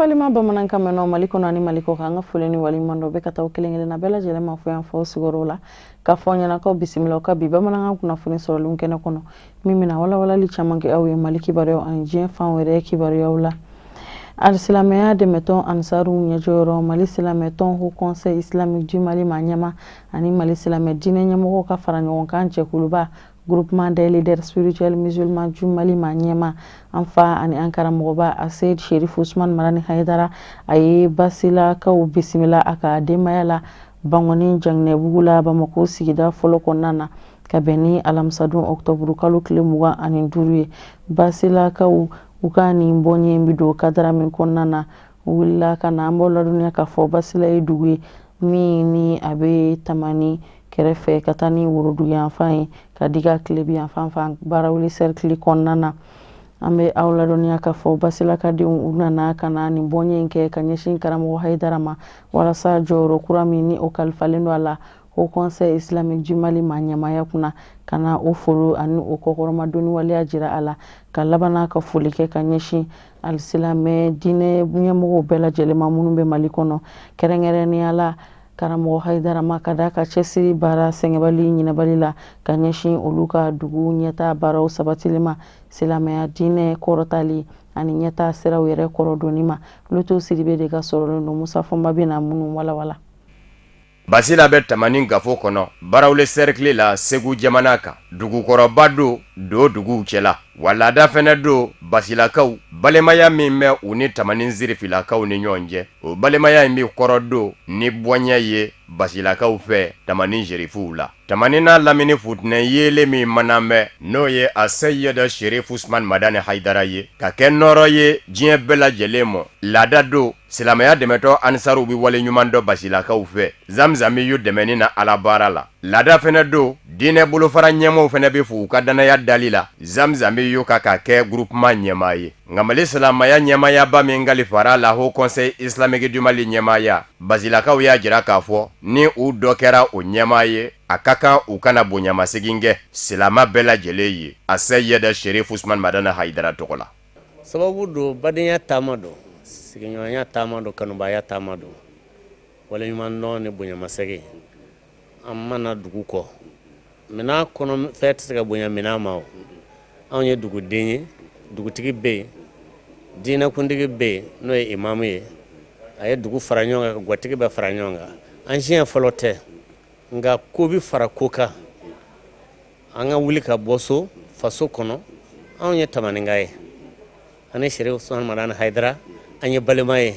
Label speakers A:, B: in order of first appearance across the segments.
A: Balima bamanankan mɛnnaw Mali kɔnɔ ani Mali kɔ kan, an ka foli ni waleɲuman dɔ bɛ ka taa kelen kelenna bɛɛ lajɛlen ma fo yan fɔ sigiyɔrɔ la, k'a fɔ ɲɛnakaw bisimila ka bi bamanankan kunnafoni sɔrɔlenw kɛnɛ kɔnɔ, min bɛna walawalali caman kɛ aw ye Mali kibaruyaw ani diɲɛ fan wɛrɛ kibaruyaw la. Alisilamɛya dɛmɛtɔn Ansaru ɲɛjɔyɔrɔ, Mali silamɛtɔn Haut Conseil Islamique du Mali ma ɲɛma ani Mali silamɛ diinɛ ɲɛmɔgɔw ka fara ɲɔgɔn kan jɛkuluba Groupement des leaders spirituels musulmans du Mali ma ɲɛma, an fa ani an karamɔgɔba Aseyid Sherif Usman Marani Hayidara, a ye Basilakaw bisimila a ka denbaya la Bangɔni Janginɛbugu la, Bamako sigida fɔlɔ kɔnɔna na, ka bɛn ni alamisadon ɔkutɔburu kalo tile 25 ye. Basilakaw u ka nin bɔɲɛ bɛ don kadara min kɔnɔna na, u wulila ka na. An b'aw ladɔnniya k'a fɔ Basila ye dugu ye min ni a bɛ Tamani kɛrɛfɛ ka taa ni woroduguyanfan ye ka diga tilebiyanfan fan Barawuli sɛrikili kɔnɔna na. An bɛ aw ladɔnniya k'a fɔ Basilakadenw u nana ka na nin bɔɲɛ in kɛ ka ɲɛsin karamɔgɔ Hayidara ma, walasa jɔyɔrɔ kura min ni o kalifalen don a la Haut Conseil Islamique du Mali ma ɲɛmaaya kunna, ka na o foro ani o kɔkɔrɔmadonni waleya jira a la, ka labanna ka foli kɛ ka ɲɛsin alisilamɛ diinɛ ɲɛmɔgɔw bɛɛ lajɛlen ma minnu bɛ Mali kɔnɔ, kɛrɛnkɛrɛnnenya la karamɔgɔ Hayidara ma, ka da ka cɛsiri baara sɛgɛnbali ɲinɛbali la ka ɲɛsin olu ka dugu ɲɛta baaraw sabatili ma, silamɛya diinɛ kɔrɔtali ani ɲɛta siraw yɛrɛ kɔrɔdonni ma. Lutu Sidibe de ka sɔrɔlen don, Musa Fɔnba bɛ na minnu walawala.
B: Basila bɛ Tamani gafo kɔnɔ, Barawuli sɛrikili la, Segu jamana kan. Dugukɔrɔba don do duguw cɛla, wa laada fɛnɛ don Basilakaw. Balimaya min bɛ u ni Tamani Zirifilakaw ni ɲɔgɔn cɛ, o balimaya in bɛ kɔrɔ don ni bɔɲɛ ye Basilakaw fɛ Tamani Zerifuw la. Tamani n'a lamini futinɛ yeelen min mana bɛ, n'o ye a Seyida Sherif Usman Madani Hayidara ye, ka kɛ nɔɔrɔ ye diɲɛ bɛɛ lajɛlen mɔ. Laada don, silamɛya dɛmɛtɔn Ansaruw bɛ wale ɲuman dɔn Basilakaw fɛ Zamzamiyu dɛmɛni na Ala baara la. Laada fɛnɛ don, diinɛ bolofara ɲɛmɔgɔw fɛnɛ bɛ fo u ka dannaya dali la Zamzamiyu kan ka kɛ groupement ɲɛmaa ye. Nka Mali silamɛya ɲɛmaayaba min kalifara la, Haut Conseil Islamique du Mali ɲɛmaaya, Basilakaw y'a jira k'a fɔ ni u dɔ kɛra o ɲɛmaa ye, a ka kan u kana bonyamasegin kɛ silamɛ bɛɛ lajɛlen ye a Seyida Sherif Usman Madani Hayidara tɔgɔ la.
C: Sababu don, badenya taama don, sigiɲɔgɔnya taama don, kanubaya taama don, waleɲumandɔn ni bonyamasegin. An mana dugu kɔ, minɛn kɔnɔ fɛn tɛ se ka bonya minɛn ma. O anw ye duguden ye, dugutigi bɛ yen, diinɛkuntigi bɛ yen, n'o ye imamu ye. A ye dugu fara ɲɔgɔn kan, gatigi bɛ fara ɲɔgɔn kan. An siɲɛ fɔlɔ tɛ, nka ko bɛ fara ko kan. An ka wuli ka bɔ so faso kɔnɔ. Anw ye Tamaninka ye, ani Sherif Usman Madani Hayidara, an ye balima ye.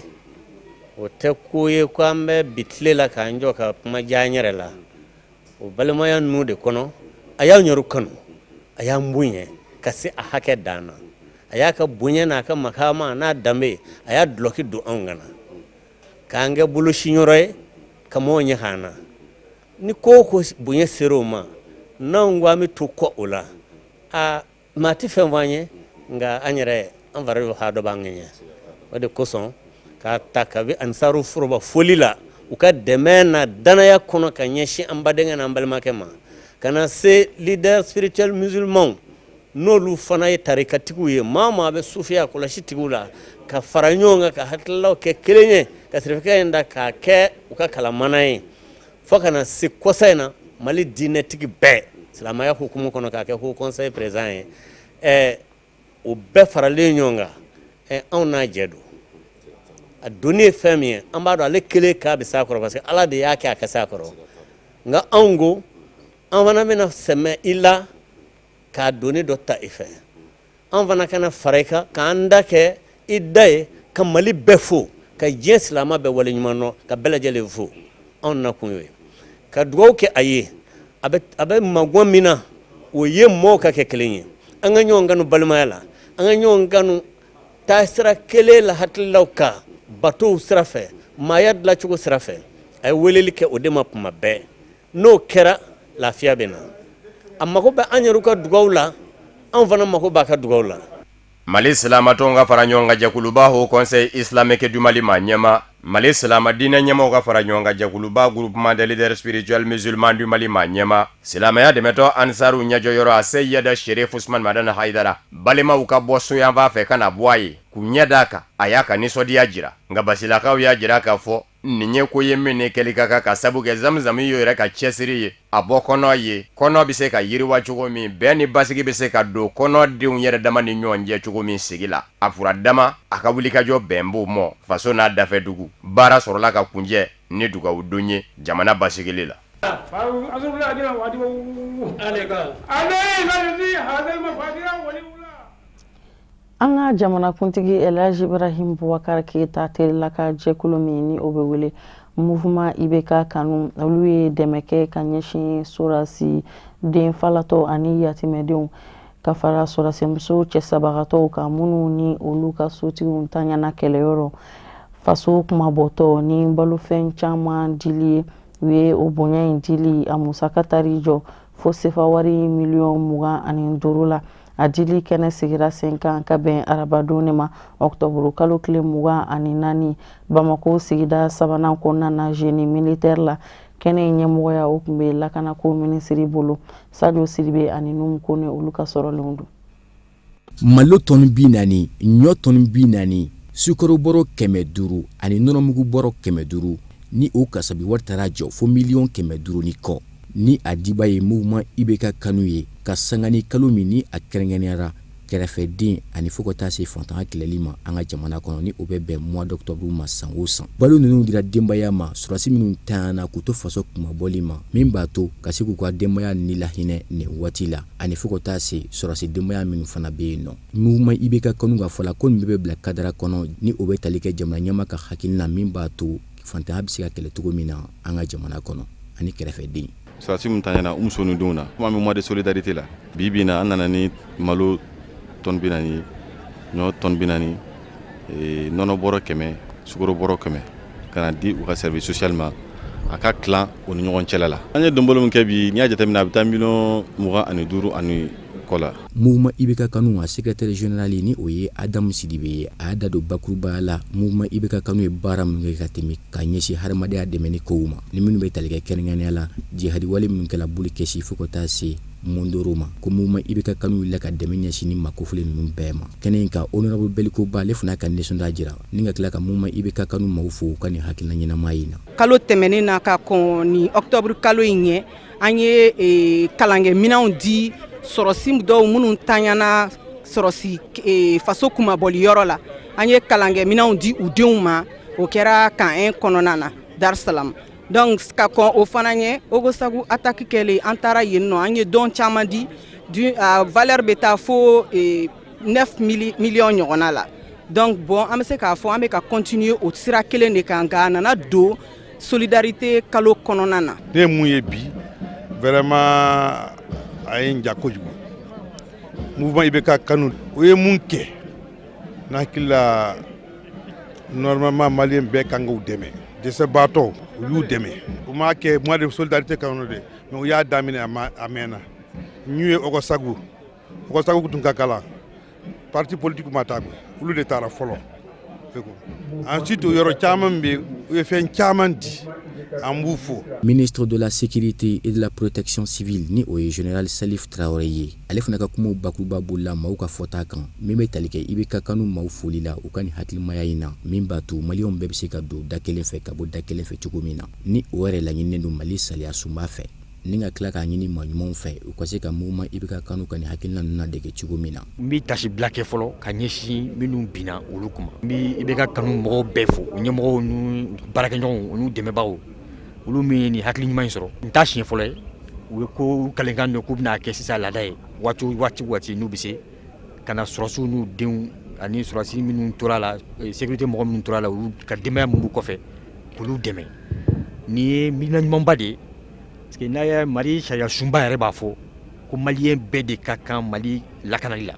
C: O tɛ ko ye ko an bɛ bi tile la k'an jɔ ka kuma diya an yɛrɛ la. O balimaya ninnu de kɔnɔ, a y'an yɛrɛ kanu, a y'an bonya ka se a hakɛ dan na. A y'a ka bonya n'a ka makama n'a danbe, a y'a dulɔki don anw kan na k'an kɛ bolosinyɔrɔ ye ka mɔgɔw ɲɛ k'an na. Ni ko o ko bonya sera o ma, n'anw ko an bɛ to kɔ o la, aa, maa tɛ fɛn fɔ an ye, nka an yɛrɛ an fari ha dɔ b'an ŋɛɲɛ. O de kosɔn k'a ta kabi Ansaru foroba foli la, u ka dɛmɛ na danaya kɔnɔ ka ɲɛsin an badenkɛ n'an balimakɛ ma, ka na se leader spirituel musulmanw, n'olu fana ye tarikatigiw ye, maa maa bɛ sufiya kɔlɔsi tigiw la, ka fara ɲɔgɔn kan ka hakililaw kɛ kelen ye, ka sirifikɛ in da k'a kɛ u ka kalamana ye, fo ka na se kɔsa in na Mali diinɛtigi bɛɛ silamɛya hukumu kɔnɔ k'a kɛ Haut Conseil président ye. O bɛɛ faralen ɲɔgɔn kan, anw n'a jɛ don. A donni ye fɛn min ye, an b'a dɔn ale kelen k'a bɛ s'a kɔrɔ, parce que Ala de y'a kɛ a ka s'a kɔrɔ. Nka anw ko an fana bɛna sɛmɛ i la k'a doni dɔ ta i fɛ. An fana kana fara i kan k'an da kɛ i da ye ka Mali bɛɛ fo, ka diɲɛ silamɛ bɛɛ waleɲuman dɔn, ka bɛɛ lajɛlen fo. Anw nakun y'o ye, ka dugawu kɛ a ye. A bɛ magɔ min na, o ye mɔɔw ka kɛ kelen ye, an ka ɲɔgɔn kanu balimaya la, an ka ɲɔgɔn kanu taasira kelen la, hakililaw kan, batow sira fɛ, maaya dilancogo sira fɛ. A ye weleli kɛ o de ma kuma bɛɛ. N'o kɛra, lafiya bɛ na. A mago bɛ an yɛrɛ ka dugaw la, anw fana mago b'a ka dugaw la.
B: Mali silamatɔnw ka fara ɲɔgɔn kan jɛkuluba Haut Conseil Islamique du Mali ma ɲɛma. Mali silamɛ diinɛ ɲɛmaaw ka fara ɲɔgɔn kan jɛkuluba Groupement des leaders spirituels musulmans du Mali maa ɲɛmaa, silamɛya dɛmɛtɔn Ansaru ɲɛjɔyɔrɔ a Seyid Sherif Usman Madani Hayidara, balimaw ka bɔ soyanfan fɛ ka na bɔ a ye k'u ɲɛ d'a kan, a y'a ka nisɔndiya jira. Nka Basilakaw y'a jira k'a fɔ nin ye ko ye min ni kɛli ka kan ka sabu kɛ Zamzam y'o yɛrɛ ka cɛsiri ye a bɔ kɔnɔ ye kɔnɔ bɛ se ka yiriwa cogo min, bɛn ni basigi bɛ se ka don kɔnɔ denw yɛrɛ dama ni ɲɔgɔn cɛ cogo min sigi la. A fura dama a ka wulikajɔ bɛn b'o mɔ faso n'a dafɛ dugu baara sɔrɔla ka kuncɛ ni dugawu don ye jamana basigili la.
A: An ka jamanakuntigi Elhaji Ibrahim Boubacar Keita terila ka jɛkulu min ni o bɛ wele Mouvement IBK kanu, olu ye dɛmɛ kɛ ka ɲɛsin sɔrɔdasi den falatɔ ani yatimɛdenw ka fara sɔrɔdasimuso cɛsabagatɔw kan minnu ni olu ka sotigiw ntanyana kɛlɛyɔrɔ faso kunmabɔtɔ ni balofɛn caman dili ye. U ye o bonya in dili a musaka taar'i jɔ fo sefa wari miliyɔn 25 la. A dili kɛnɛ sigira sen kan ka bɛn arabadon de ma, ɔkutɔburu kalo tile 24, Bamakɔ sigida sabanan kɔnɔna na, génie militaire la. Kɛnɛ in ɲɛmɔgɔya o tun bɛ lakanako minisiri bolo. Sadio Sidibe ani Numu Kone, olu ka sɔrɔlenw don.
D: Malo tɔni 40, ɲɔ tɔni 40, sukaro bɔrɔ 500 ani nɔnɔmugu bɔrɔ 500, ni o kasabi wari taara jɔ fo miliyɔn 500 ni kɔ, ni a diba ye Mouvement IBK kanu ye, ka sanga ni kalo min ni a kɛrɛnkɛrɛnyara kɛrɛfɛden ani fo ka taa se fantanya kɛlɛli ma an ka jamana kɔnɔ, ni o bɛ bɛn mois d'octobre ma san o san. Balo ninnu dira denbaya ma, sɔrɔdasi minnu tanyana k'u to faso kunmabɔli ma, min b'a to ka se k'u ka denbaya ni lahinɛ nin waati la, ani fo ka taa se sɔrɔdasi denbaya minnu fana bɛ yen nɔ. Mouvement IBK kanu ka fɔ la ko nin bɛɛ bɛ bila kadara kɔnɔ, ni o bɛ tali kɛ jamana ɲɛmaa ka hakilina min b'a to fantanya bɛ se ka kɛlɛ cogo min na an ka jamana kɔnɔ ani kɛrɛfɛden.
E: Sɔrɔdasi min tanyana u muso ni denw na, komi an bɛ mois de solidarité la bi bi in na, an nana ni malo tɔni 40, ɲɔ tɔni 40, nɔnɔ bɔrɔ 100, sukaro bɔrɔ 100, ka na di u ka service social ma, a ka tilan u ni ɲɔgɔn cɛla la. An ye donbolo min kɛ bi, n'i y'a jateminɛ, a bɛ taa miliyɔn 25 ani kɔ la.
D: Mouvement IBK kanu a secrétaire général, ni o ye Adamu Sidibe ye, a y'a da don bakurubaya la Mouvement IBK kanu ye baara min kɛ ka tɛmɛ ka ɲɛsin hadamadenya dɛmɛni kow ma, ni minnu bɛ tali kɛ kɛrɛnkɛrɛnnenya la jihadi wale minnu kɛla Boulkessi fo ka taa se Mondoro ma, ko Mouvement IBK kanu wulila ka dɛmɛ ɲɛsin ni maa kofɔlen ninnu bɛɛ ma. Kɛnɛ in kan, honorable Beliko Ba, ale fana ka nisɔndiya jira ni ka tila ka Mouvement IBK kanu maaw fo u ka nin hakilina ɲɛnama in na.
F: Kalo tɛmɛnen na, ka kɔn ni octobre kalo in ɲɛ, an ye kalankɛminɛnw di sɔrɔsi dɔw minnu tanyana sɔrɔsi faso kunmabɔli yɔrɔ la. An ye kalankɛminɛnw di u denw ma. O kɛra camp 1 kɔnɔna na, Dar Salam. Donc ka kɔn o fana ɲɛ, Ogosagu attaque kɛlen, an taara yen nɔ, an ye don caman di, valeur bɛ taa fo 9 millions ɲɔgɔnna la. Donc bon, an bɛ se k'a fɔ an bɛ ka continuer o sira kelen de kan, nka a nana don solidarité kalo kɔnɔna na.
G: Ne ye mun ye bi, vraiment a ye n ja kojugu. Mouvement IBK kanu, o ye mun kɛ, n hakili la, normalement malien bɛɛ kan k'u dɛmɛ. Dɛsɛbaatɔ, u y'u dɛmɛ. U m'a kɛ mois de solidarité kɔnɔ dɛ, mais u y'a daminɛ a ma a mɛnna. N'u ye Ogosagu, Ogosagu tun ka kalan, parti politique ma taa, olu de taara fɔlɔ. Ensuite, yɔrɔ caman bɛ, u ye fɛn caman di, an b'u fo.
D: Ministre de la Sécurité et de la Protection civile, ni o ye général Salif Traoré ye, ale fana ka kumaw bakuruba bolila maaw ka fɔta kan min bɛ tali kɛ IBK kanu maaw foli la u ka nin hakilimaya in na, min b'a to maliyɛnw bɛɛ bɛ se ka don da kelen fɛ ka bɔ da kelen fɛ cogo min na, ni o yɛrɛ laɲininen don Mali sariya sunba fɛ, ni ka tila k'a ɲini maa ɲumanw fɛ u ka se ka mouvement IBK kanu ka nin hakilina ninnu ladege cogo min na.
H: N bɛ tasibila kɛ fɔlɔ ka ɲɛsin minnu binna olu kuma. N bɛ IBK kanu mɔgɔw bɛɛ fo, u ɲɛmɔgɔw n'u baarakɛɲɔgɔnw, u n'u dɛmɛbagaw, olu min ye nin hakili ɲuman in sɔrɔ. N t'a siɲɛ fɔlɔ ye u ye ko kalenkan don k'u bɛna kɛ sisan laada ye, waati waati waati n'u bɛ se ka na sɔrɔsiw n'u denw ani sɔrɔsi minnu tora la, sécurité mɔgɔ minnu tora la, olu ka denbaya minnu b'u kɔfɛ, k'olu dɛmɛ. Nin ye miirina ɲumanba de ye, parce que n'a ye Mali sariya sunba yɛrɛ b'a fɔ ko malien bɛɛ de ka kan Mali lakanali la.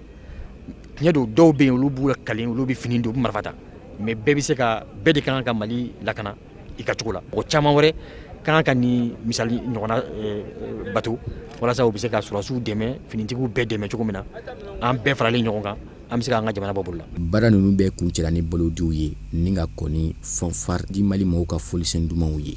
H: Tiɲɛ don, dɔw bɛ yen, olu b'u kalen, olu bɛ fini don, u bɛ marifa ta, mais bɛɛ bɛ se ka, bɛɛ de ka kan ka Mali lakana i ka cogo la. Mɔgɔ caman wɛrɛ ka kan ka nin misali ɲɔgɔnna bato walasa u bɛ se ka sɔrɔsiw dɛmɛ, finitigiw bɛɛ dɛmɛ cogo min na, an bɛɛ faralen ɲɔgɔn kan. An bɛ se k'an ka jamana bɔ bolo la.
D: Baara ninnu bɛɛ kuncɛra ni balodiw ye ni ka kɔn ni fanfare du Mali mɔgɔw ka fɔlisen dumanw ye.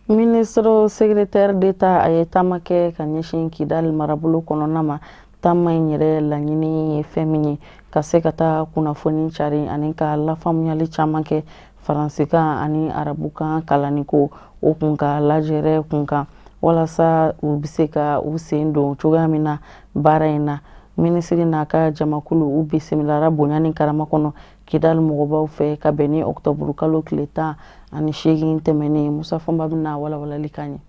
A: Ministre secrétaire d'État a ye taama kɛ ka ɲɛsin Kidali marabolo kɔnɔna ma. Taama in yɛrɛ laɲini ye fɛn min ye, ka se ka taa kunnafoni cari ani ka lafaamuyali caman kɛ faransikan ani arabukan kalanniko o kun ka lajɛrɛ kun kan, walasa u bɛ se ka u sen don cogoya min na baara in na. Minisiri n'a ka jamakulu u bisimilara bonya ni karama kɔnɔ Kidali mɔgɔbaw fɛ ka bɛn ni ɔkutɔburu kalo tile 18 tɛmɛnen. Musa Fɔnba bɛna walawalali k'an ye.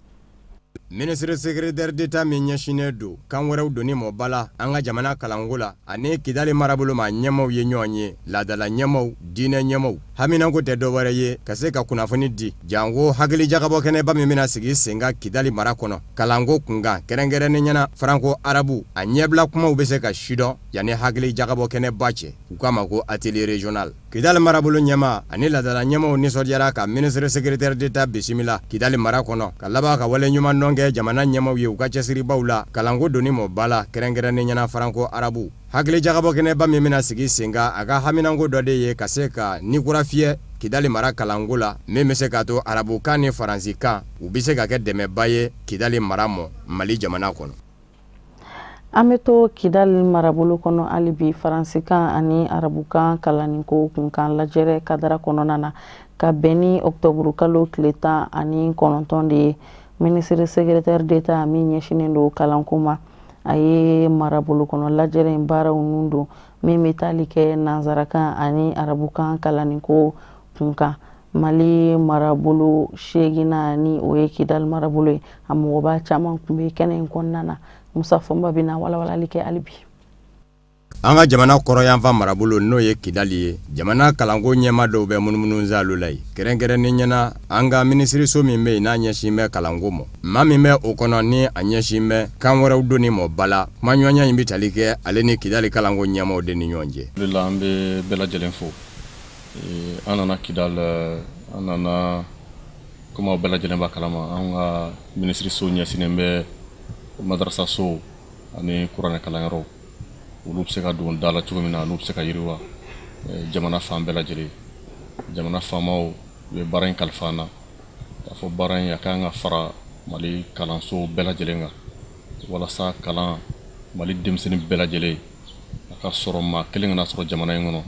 B: Ministre secrétaire d'État min ɲɛsinnen don kan wɛrɛw donni mɔ ba la an ka jamana kalanko la ani Kidali marabolo maa ɲɛmaaw ye ɲɔgɔn ye, laadala ɲɛmaaw, diinɛ ɲɛmaaw, haminanko tɛ dɔwɛrɛ ye ka se ka kunnafoni di janko hakilijagabɔ kɛnɛba min bɛna sigi sen kan Kidali mara kɔnɔ kalanko kunkan, kɛrɛnkɛrɛnnenya na faranko arabu, a ɲɛbila kumaw bɛ se ka sidɔn yanni hakilijagabɔ kɛnɛba cɛ. U k'a ma ko atelier régional. Kidali marabolo ɲɛmaa ani laadala ɲɛmaaw nisɔndiyara ka ministre secrétaire d'État bisimila Kidali mara kɔnɔ, ka laban ka waleɲumandɔn kɛ jamana ɲɛmaaw ye u ka cɛsiribaw la kalanko donni mɔ ba la, kɛrɛnkɛrɛnnenya na faranko arabu. Hakilijagabɔ kɛnɛba min bɛna sigi sen kan, a ka haminanko dɔ de ye ka se ka ni kura fiyɛ Kidali mara kalanko la, min bɛ se k'a to arabukan ni faransikan u bɛ se ka kɛ dɛmɛba ye Kidali mara mɔ Mali jamana kɔnɔ.
A: An bɛ to Kidali marabolo kɔnɔ hali bi faransikan ani arabukan kalanniko kunkan lajɛrɛ kadara kɔnɔna na ka bɛn ni ɔkutɔburu kalo tile 19 de ye. Ministre secrétaire d'État min ɲɛsinnen don kalanko ma, a ye marabolo kɔnɔ lajɛrɛ in baaraw nun don min bɛ tali kɛ nansarakan ani arabukan kalanniko kunkan Mali marabolo seeginnan ni o ye Kidali marabolo ye, a mɔgɔba caman tun bɛ kɛnɛ in kɔnɔna na. Musa Fɔnba bɛna walawalali kɛ hali bi.
B: An ka jamana kɔrɔnyanfan marabolo n'o ye Kidali ye, jamana kalanko ɲɛmaa dɔw bɛ munumunusaalo la yen, kɛrɛnkɛrɛnnenya na an ka minisiriso min bɛ yen n'a ɲɛsin bɛ kalanko ma. Maa min bɛ o kɔnɔ ni a ɲɛsin bɛ kan wɛrɛw donni mɔ ba la, kumaɲɔgɔnya in bɛ tali kɛ ale ni Kidali kalanko ɲɛmaaw de ni ɲɔgɔn cɛ.
E: O de la an bɛ bɛɛ lajɛlen fo. An nana Kidal, an nana komi aw bɛɛ lajɛlen b'a kalama, an ka minisiriso ɲɛsinnen bɛ madarasaso ani kuranɛ kalanyɔrɔw, olu bɛ se ka don da la cogo min na, n'u bɛ se ka yiriwa jamana fan bɛɛ lajɛlen. Jamana faamaw ye baara in kalifa an na, k'a fɔ baara in a ka kan ka fara Mali kalanso bɛɛ lajɛlen kan, walasa kalan Mali denmisɛnnin bɛɛ lajɛlen a ka sɔrɔ, maa kelen kana sɔrɔ jamana in kɔnɔ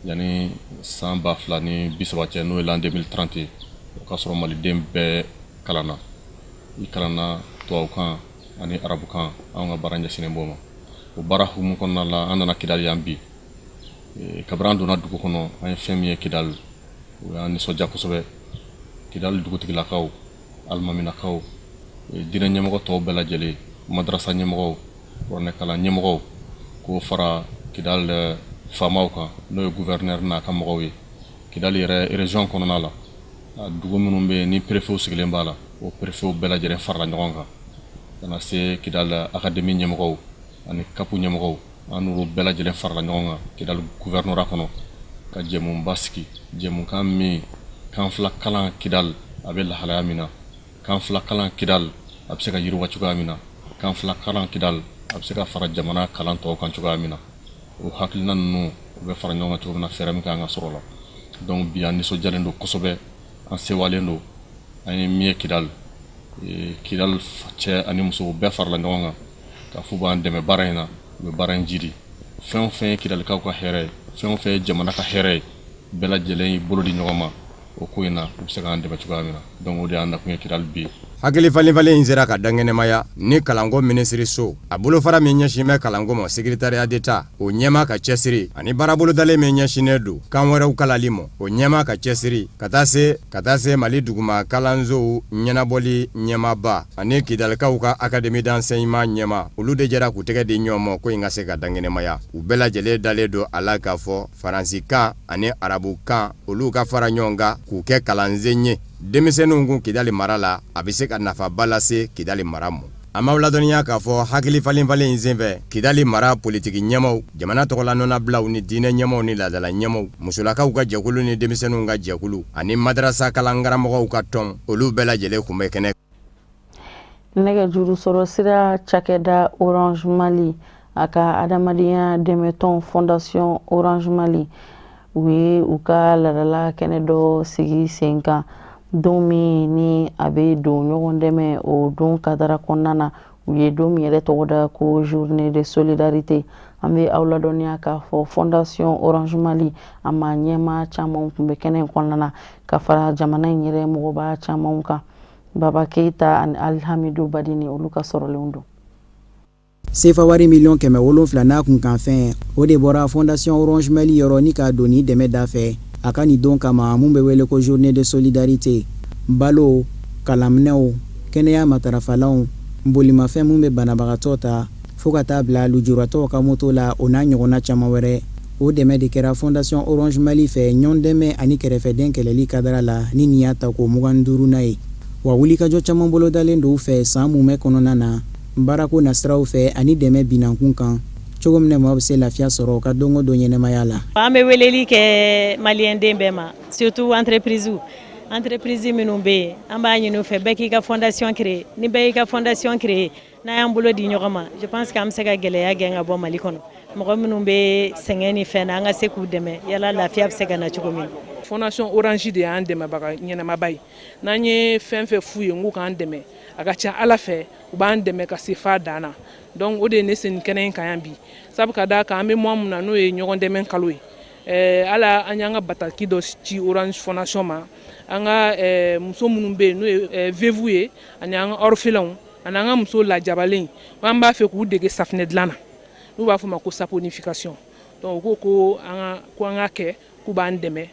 E: yanni san 2030 cɛ, n'o ye l'an 2030 ye, o ka sɔrɔ maliden bɛɛ kalanna, i kalanna tubabukan ani arabukan. Anw ka baara ɲɛsinnen b'o ma. O baara hukumu kɔnɔna la, an nana Kidali yan bi. Kabini an donna dugu kɔnɔ, an ye fɛn min ye Kidali, o y'an nisɔndiya kosɛbɛ. Kidali dugutigilakaw, alimaminakaw, diinɛ ɲɛmɔgɔ tɔw bɛɛ lajɛlen, madarasa ɲɛmɔgɔw, kuranɛkalan ɲɛmɔgɔw, k'o fara Kidali faamaw kan, n'o ye gouverneur n'a ka mɔgɔw ye. Kidali yɛrɛ région kɔnɔna la, dugu minnu bɛ yen ni préfetw sigilen b'a la, o préfetw bɛɛ lajɛlen farala ɲɔgɔn kan ka na se Kidali académie ɲɛmɔgɔw ani CAP ɲɛmɔgɔw. An n'olu bɛɛ lajɛlen farala ɲɔgɔn kan Kidali gouvernorat kɔnɔ ka jɛmuba sigi, jɛmukan min kan fila kalan Kidali a bɛ lahalaya min na, kan fila kalan Kidali a bɛ se ka yiriwa cogoya min na, kan fila kalan Kidali a bɛ se ka fara jamana kalan tɔw kan cogoya min na, o hakilina ninnu u bɛ fara ɲɔgɔn kan cogo min na, fɛɛrɛ min ka kan ka sɔrɔ la. Donc bi an nisɔndiyalen don kosɛbɛ, an sewalen don. An ye min ye Kidali, Kidali cɛ ani musow bɛɛ farala ɲɔgɔn kan k'a fɔ b'an dɛmɛ baara in na, u bɛ baara in jidi. Fɛn o fɛn ye Kidalikaw ka hɛrɛ ye, fɛn o fɛn ye jamana ka hɛrɛ ye, bɛɛ lajɛlen y'i bolo di ɲɔgɔn ma o ko in na, u bɛ se k'an dɛmɛ cogoya min na. Donc o de y'an nakun ye Kidali bi.
B: Hakili falenfalen in sera ka dankɛnɛmaya ni kalanko minisiriso a bolofara min ɲɛsin bɛ kalanko ma, secrétariat d'État, o ɲɛmaa ka cɛsiri ani baarabolodalen min ɲɛsinnen don kan wɛrɛw kalanli ma, o ɲɛmaa ka cɛsiri, ka taa se Mali duguma kalansow ɲɛnabɔli ɲɛmaaba ani Kidalikaw ka académie d'enseignement ɲɛmaa, olu de jɛra k'u tɛgɛ di ɲɔgɔn ma ko in ka se ka dankɛnɛmaya. U bɛɛ lajɛlen dalen don a la k'a fɔ faransikan ani arabukan, olu ka fara ɲɔgɔn kan k'u kɛ kalansen ye denmisɛnninw kun Kidali mara la, a bɛ se ka nafaba lase Kidali mara ma. An b'aw ladɔnniya k'a fɔ hakili falenfalen in senfɛ, Kidali mara politiki ɲɛmaw, jamana tɔgɔla nɔnabilaw ni diinɛ ɲɛmaw ni laadala ɲɛmaw, musolakaw ka jɛkulu ni denmisɛnninw ka jɛkulu ani madarasa kalankaramɔgɔw ka tɔn, olu bɛɛ lajɛlen tun bɛ kɛnɛ.
A: Nɛgɛjuru sɔrɔ sira cakɛda Orange Mali, a ka adamadenya dɛmɛtɔn Fondation Orange Mali, u ye u ka ladala kɛnɛ dɔ sigi sen kan don min ni a bɛ don ɲɔgɔn dɛmɛ o don kadara kɔnɔna na. U ye don min yɛrɛ tɔgɔ da ko journée de solidarité. An bɛ aw ladɔnniya k'a fɔ Fondation Orange Mali a ma ɲɛmaa caman tun bɛ kɛnɛ in kɔnɔna na, ka fara jamana in yɛrɛ mɔgɔba caman kan. Baba Keyita ani Alhamidu Badini, olu ka sɔrɔlenw don.
I: Sefa wari miliyɔn 700 n'a kunkanfɛn, o de bɔra Fondation Orange Mali yɔrɔ ni k'a don ni dɛmɛ da fɛ a ka nin don kama mun bɛ wele ko journée de solidarité. Balo, kalanminɛw, kɛnɛya matarafalanw, bolimafɛn mun bɛ banabagatɔ ta fo ka taa bila lujuratɔw ka moto la, o n'a ɲɔgɔnna caman wɛrɛ, o dɛmɛ de kɛra Fondation Orange Mali fɛ ɲɔgɔn dɛmɛ ani kɛrɛfɛden kɛlɛli kadara la ni nin y'a ta ko 25nan ye. Wa wulikajɔ caman bolodalen don u fɛ san mumɛ kɔnɔna na, baarako nasiraw fɛ ani dɛmɛ binankun kan, cogo min na maaw bɛ se lafiya sɔrɔ u ka don o don ɲɛnamaya la.
J: An bɛ weleli kɛ maliyɛnden bɛɛ ma, surtout entreprise, entreprise minnu bɛ yen. An b'a ɲini u fɛ, bɛɛ k'i ka fondation créer. Ni bɛɛ y'i ka fondation créer, n'a y'an bolo di ɲɔgɔn ma, je pense que an bɛ se ka gɛlɛya gɛn ka bɔ Mali kɔnɔ. Mɔgɔ minnu bɛ sɛgɛn ni fɛn na, an ka se k'u dɛmɛ yala lafiya bɛ se ka na cogo min.
K: Fondation Orange de y'an dɛmɛbaga ɲɛnamaba ye. N'an ye fɛn fɛn f'u ye k'u k'an dɛmɛ, a ka ca Ala fɛ, u b'an dɛmɛ ka se f'a dan na. Donc o de ye ne se nin kɛnɛ in kan yan bi, sabu ka d'a kan an bɛ mois min na, n'o ye ɲɔgɔn dɛmɛ kalo ye, ala an y'an ka bataki dɔ ci Orange Fondation ma. An ka muso minnu bɛ yen, n'o ye veuve ye, ani an ka orphelins, ani an ka muso lajabalen, an b'a fɛ k'u dege safunɛ dilan na, n'u b'a fɔ ma ko saponification. Donc u ko ko an ka kɛ k'u b'an dɛmɛ,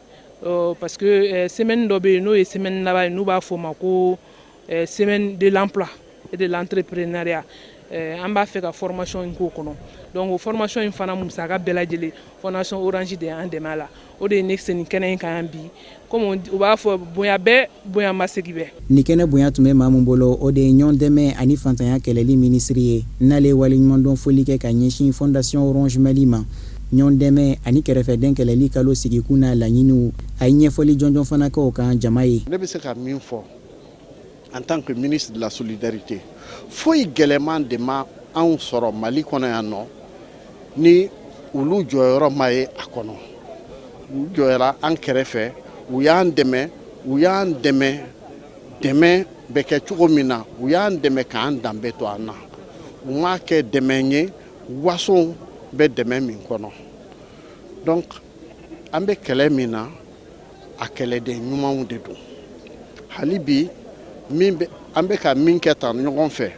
K: parce que semaine dɔ bɛ yen, n'o ye semaine laban ye, n'u b'a fɔ o ma ko semaine de l'emploi et de l'entrepreneuriat. An b'a fɛ ka formation in k'o kɔnɔ. Donc o formation in fana musaka bɛɛ lajɛlen, Fondation Orange de y'an dɛmɛ a la. O de ye ne se nin kɛnɛ in kan yan bi. Komi u b'a fɔ, bonya bɛɛ, bonya ma segin bɛɛ.
I: Nin kɛnɛ bonya tun bɛ maa min bolo, o de ye ɲɔgɔn dɛmɛ ani fantanya kɛlɛli minisiri ye. N'ale ye waleɲumandɔn foli kɛ ka ɲɛsin Fondation Orange Mali ma, ɲɔgɔn dɛmɛ ani kɛrɛfɛden kɛlɛli kalo sigikun n'a laɲiniw, a ye ɲɛfɔli jɔnjɔn fana kɛ o kan jama ye.
L: Ne bɛ se ka min fɔ en tant que ministre de la solidarité, foyi gɛlɛman de ma anw sɔrɔ Mali kɔnɔ yan nɔ ni olu jɔyɔrɔ ma ye a kɔnɔ. U jɔyara an kɛrɛfɛ, u y'an dɛmɛ, u y'an dɛmɛ. Dɛmɛ bɛ kɛ cogo min na, u y'an dɛmɛ k'an danbe to an na. U m'a kɛ dɛmɛ ye waso bɛ dɛmɛ min kɔnɔ. Donc an bɛ kɛlɛ min na, a kɛlɛden ɲumanw de don. Hali bi min bɛ an bɛ ka min kɛ tan ɲɔgɔn fɛ,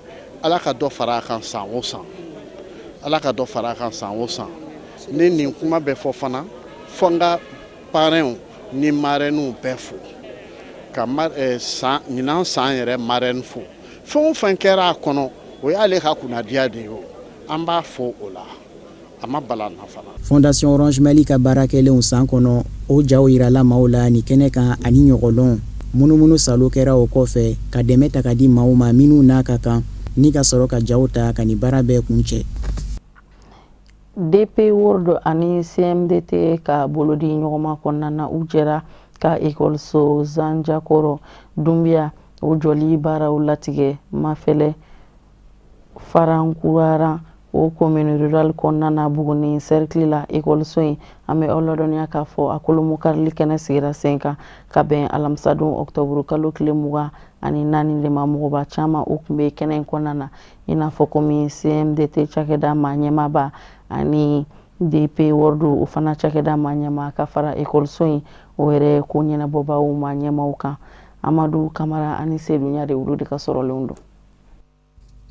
L: Ala ka dɔ fara a kan san o san, Ala ka dɔ fara a kan san o san. Ni nin kuma bɛ fɔ fana, fɔ n ka parrainw ni marraines bɛɛ fo, ka san ɲinan san yɛrɛ marraine fo. Fɛn o fɛn kɛra a kɔnɔ, o y'ale ka kunnadiya de ye. O an b'a fo o la, a ma bala na fana.
I: Fondation Orange Mali ka baara kɛlenw san kɔnɔ, o jaw yirala maaw la nin kɛnɛ kan ani ɲɔgɔlɔn munumunu salo kɛra o kɔfɛ ka dɛmɛ ta ka di maaw ma minnu n'a ka kan, ni ka sɔrɔ ka jaw ta ka nin baara bɛɛ kun cɛ.
A: DP World ani CMDT ka bolodi ɲɔgɔnma kɔnɔna na, u jɛra ka ekɔliso Zanjakɔrɔ Dunbiya o jɔli baaraw latigɛ Mafɛlɛ Farankurara, o commune rurale kɔnɔna na, Buguni cercle la. Ekɔliso in, an bɛ aw ladɔnniya k'a fɔ a kolomokarili kɛnɛ sigira sen kan ka bɛn alamisadon octobre kalo tile 24 de ma. Mɔgɔba caman o tun bɛ kɛnɛ in kɔnɔna na, i n'a fɔ komi CMDT cakɛda maa ɲɛmaaba ani DP World o fana cakɛda maa ɲɛmaa, ka fara ekɔliso in o yɛrɛ ko ɲɛnabɔbaw maa ɲɛmaw kan. Amadu Kamara ani Sedu Ɲare, olu de ka sɔrɔlenw don.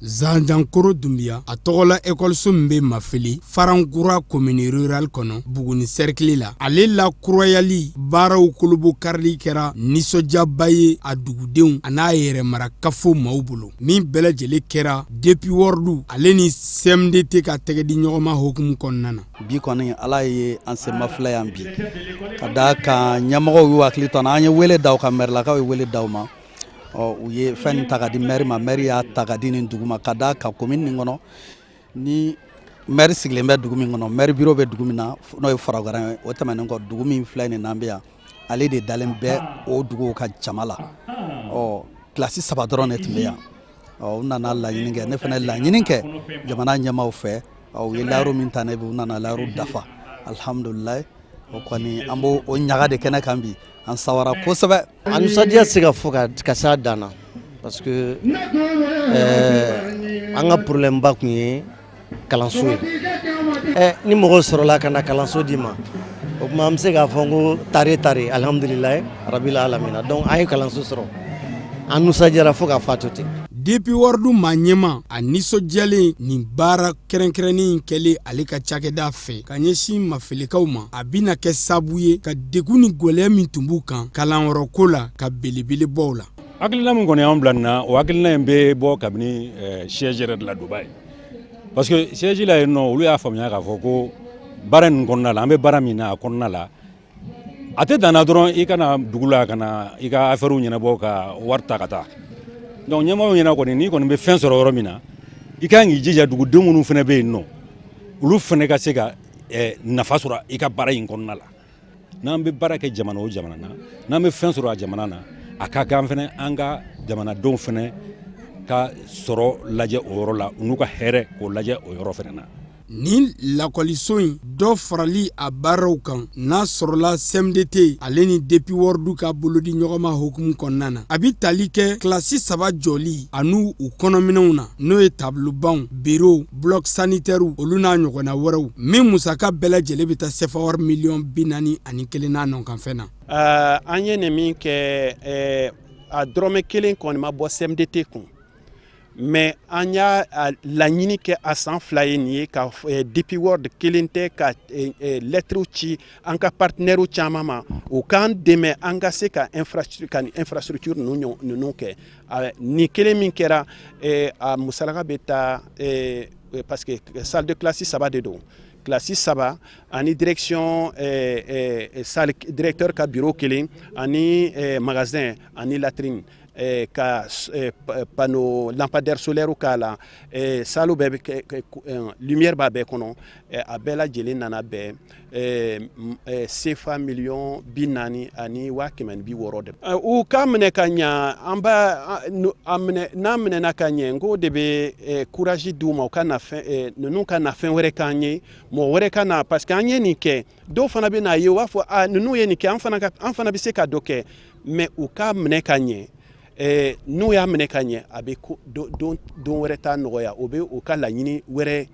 M: Zanjankoro Dunbiya a tɔgɔla ekɔliso min bɛ Mafele Farankura commune rurale kɔnɔ, Buguni cercle la, ale la kurayali baaraw kolobokarili kɛra nisɔndiyaba ye a dugudenw a n'a yɛrɛ kafo maaw bolo, min bɛɛ lajɛlen kɛra DP World ale ni CMDT ka tɛgɛ di ɲɔgɔnma hukumu kɔnɔna na.
N: Bi kɔni, Ala ye an se Mafilɛ yan bi, ka da kan ɲɛmɔgɔw y'u hakili to an na. An ye wele da u kan, mɛrilakaw ye wele da u ma. Ɔ, u ye fɛn nin ta ka di mɛri ma, mɛri y'a ta ka di nin dugu ma, ka da kan commune nin kɔnɔ, ni mɛri sigilen bɛ dugu min kɔnɔ, mɛri bureau bɛ dugu min na, n'o ye Faragaran ye. O tɛmɛnen kɔ, dugu min filɛ nin n'an bɛ yan, ale de dalen bɛ o dugu ka jama la. Ɔ, kilasi saba dɔrɔn de tun bɛ yan. Ɔ, u nana laɲini kɛ, ne fana laɲini kɛ jamana ɲɛmaaw fɛ. Ɔ, u ye layiru min ta ne bi, u nana layiru dafa, alihamudulilayi. O kɔni, an b'o o ɲaga de kɛnɛ kan bi, an sawara kosɛbɛ.
C: A nisɔndiya tɛ se ka fɔ ka s'a dan na, parce que an ka problème ba tun ye kalanso ye. Ni mɔgɔ sɔrɔla ka na kalanso d'i ma, o tuma an bɛ se k'a fɔ ko tare tare, alihamudulilayi rabil alamina. Donc an ye kalanso sɔrɔ, an nisɔndiyara fo k'a fɔ a to ten.
M: DP World maa ɲɛmaa, a nisɔndiyalen nin baara kɛrɛnkɛrɛnnen in kɛlen ale ka cakɛda fɛ ka ɲɛsin Mafelekaw ma, a bɛna kɛ sabu ye ka degun ni gɛlɛya min tun b'u kan kalanyɔrɔ ko la, ka belebele bɔ o la.
O: Hakilina min kɔni y'an bila nin na, o hakilina in bɛ bɔ kabini siège yɛrɛ de la Dubaï, parce que siège la yen nɔ, olu y'a faamuya k'a fɔ ko baara nin kɔnɔna la, an bɛ baara min na a kɔnɔna la, a tɛ danna dɔrɔn i ka na dugu la ka na i ka affaires ɲɛnabɔ ka wari ta ka taa. Donc ɲɛmɔgɔw ɲɛna kɔni, n'i kɔni bɛ fɛn sɔrɔ yɔrɔ min na, i ka kan k'i jija dugudenw minnu fana bɛ yen nɔ, olu fana ka se ka nafa sɔrɔ i ka baara in kɔnɔna la. N'an bɛ baara kɛ jamana o jamana na, n'an bɛ fɛn sɔrɔ a jamana na, a ka kan fana an ka jamanadenw fana ka sɔrɔ lajɛ o yɔrɔ la, u n'u ka hɛrɛ k'o lajɛ o yɔrɔ fana na.
M: Nin lakɔliso in dɔ farali a baaraw kan n'a sɔrɔla CMDT ale ni DP World ka bolodi ɲɔgɔnma hukumu kɔnɔna na, a bɛ tali kɛ kilasi saba jɔli an'u u kɔnɔminɛnw na, n'o ye tableau-banc, bureau, bloc sanitaire, olu n'a ɲɔgɔnna wɛrɛw, min musaka bɛɛ lajɛlen bɛ taa sefa wari miliyɔn 41 n'a nɔkanfɛn na.
P: An ye nin min kɛ, a dɔrɔmɛ kelen kɔni ma bɔ CMDT kun, mais an y'a laɲini kɛ a san 2 ye nin ye ka DP World kelen tɛ, ka lettre ci an ka partenaires caman ma, u k'an dɛmɛ an ka se ka ka nin infrastructure ninnu kɛ. Nin kelen min kɛra, a musalaka bɛ taa, parce que salle de classe saba de don, kilasi saba ani direction salle, directeur ka bureau kelen, ani magasin ani latrine, ka panneau lampadaire solaire k'a la, salle bɛɛ bɛ kɛ, lumière b'a bɛɛ kɔnɔ. A bɛɛ lajɛlen nana bɛn CFA miliyɔn 40 ani 160 de. U k'a minɛ ka ɲa, an b'a a minɛ, n'a minɛna ka ɲɛ, n ko de bɛ courage d'u ma, u ka na fɛn ninnu ka na fɛn wɛrɛ k'an ye, mɔgɔ wɛrɛ ka na, parce que an ye nin kɛ, dɔw fana bɛ n'a ye, u b'a fɔ a ninnu ye nin kɛ, an fana bɛ se ka dɔ kɛ. Mais u k'a minɛ ka ɲɛ, n'u y'a minɛ ka ɲɛ, a bɛ don wɛrɛ ta nɔgɔya, o bɛ u ka laɲini wɛrɛ